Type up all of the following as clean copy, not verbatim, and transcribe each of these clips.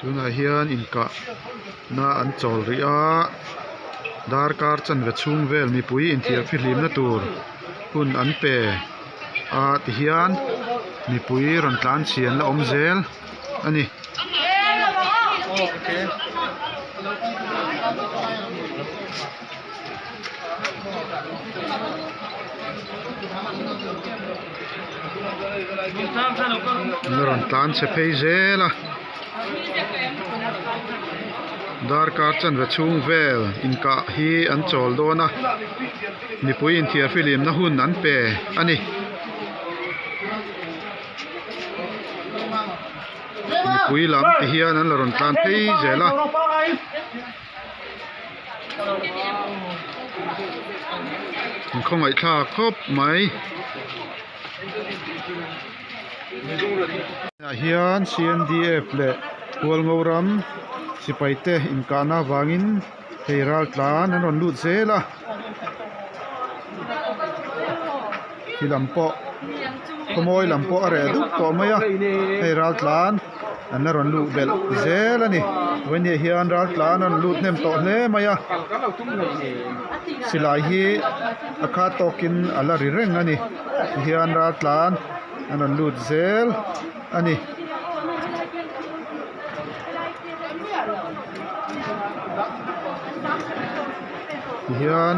Tunah hian inkah na an chawl rih a darkar chanve chhung vel mipui inthiar fihlimna tur hun an pe a tihian mipui rawn tlan chhian la awm zel a ni. An rawn tlan chhe phei zel a darkar chanve chhung vel inkah hi an chawl dawn a mipui inthiar fihlimna hun an pe a ni. Mipui lam ti hian an la rawn tlan phei zel a. An khawngaihthlak khawp mai. Ah hian C N D F leh Hualngo ram sipai te inkahna avangin hei ral tlan an rawn lut zel a khi lam pawh khawmawi lam pawh a reh dup tawh mai a hei ral tlan. An la rawn luh belh zel a ni. Vawinia hian ral tlan a rawn lut hnem tawh hle mai a. Silai hi a khat tawkin a la ri reng a ni. Tihian ral tlan an rawn lut zel a ni. Tihian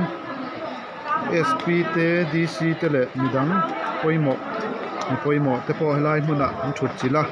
SP te D C te leh midang pawimawh mi pawimawh te pawh helai hmunah an thut chilh a.